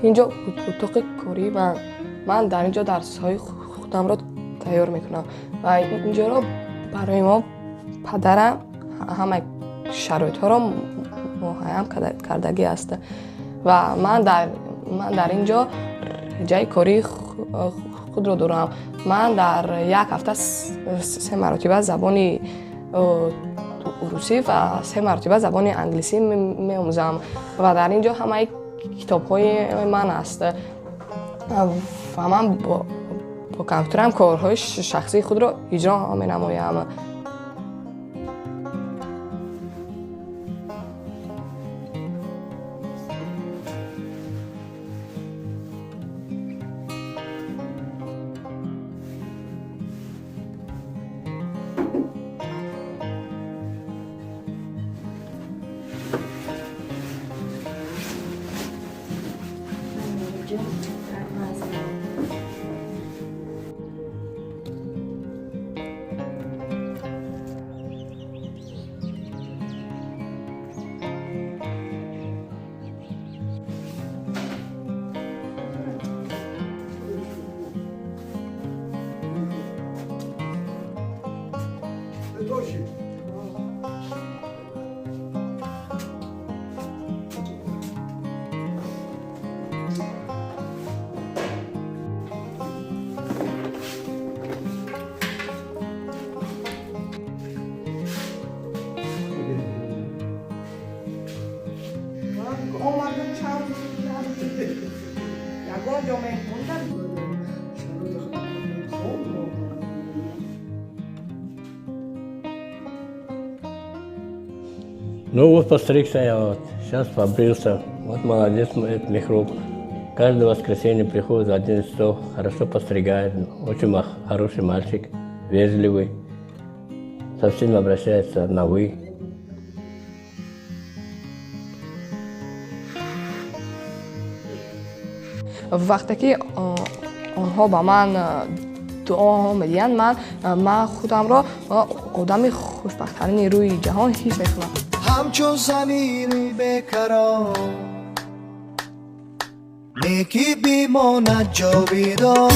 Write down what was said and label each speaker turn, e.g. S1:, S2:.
S1: Инҷо утоқи кории ман. Ман дар инҷо дарсҳои худамро тайёр мекунам ва инҷоро барои мо падарам ҳамаи шароитҳоро муҳайям кардагӣ аст ва ман дар инҷо ҷайи кории худро дорам. Ман дар як ҳафта се маротиба забони русӣ ва се маротиба забони англисӣ меомӯзам ва дар ин ҷо ҳамаи китобҳои ман аст ва ман бо компютерам корҳои шахсии худро иҷро менамоям.
S2: Омадам, чанд ягон ҷо меҳмон.
S3: Ну вот, постригся я вот, сейчас побрился. Вот молодец этот Михруб. Каждое воскресенье приходит в 11 часов, хорошо постригает. Очень хороший мальчик, вежливый. Со всеми обращается на «вы».
S1: Вақте ки онҳо ба ман дуо медиҳанд, ман худамро одами хушбахттарини рӯи ҷаҳон ҳис мекунам.
S4: Ҳамчун замини бекарор, некӣ бимонад ҷовидон.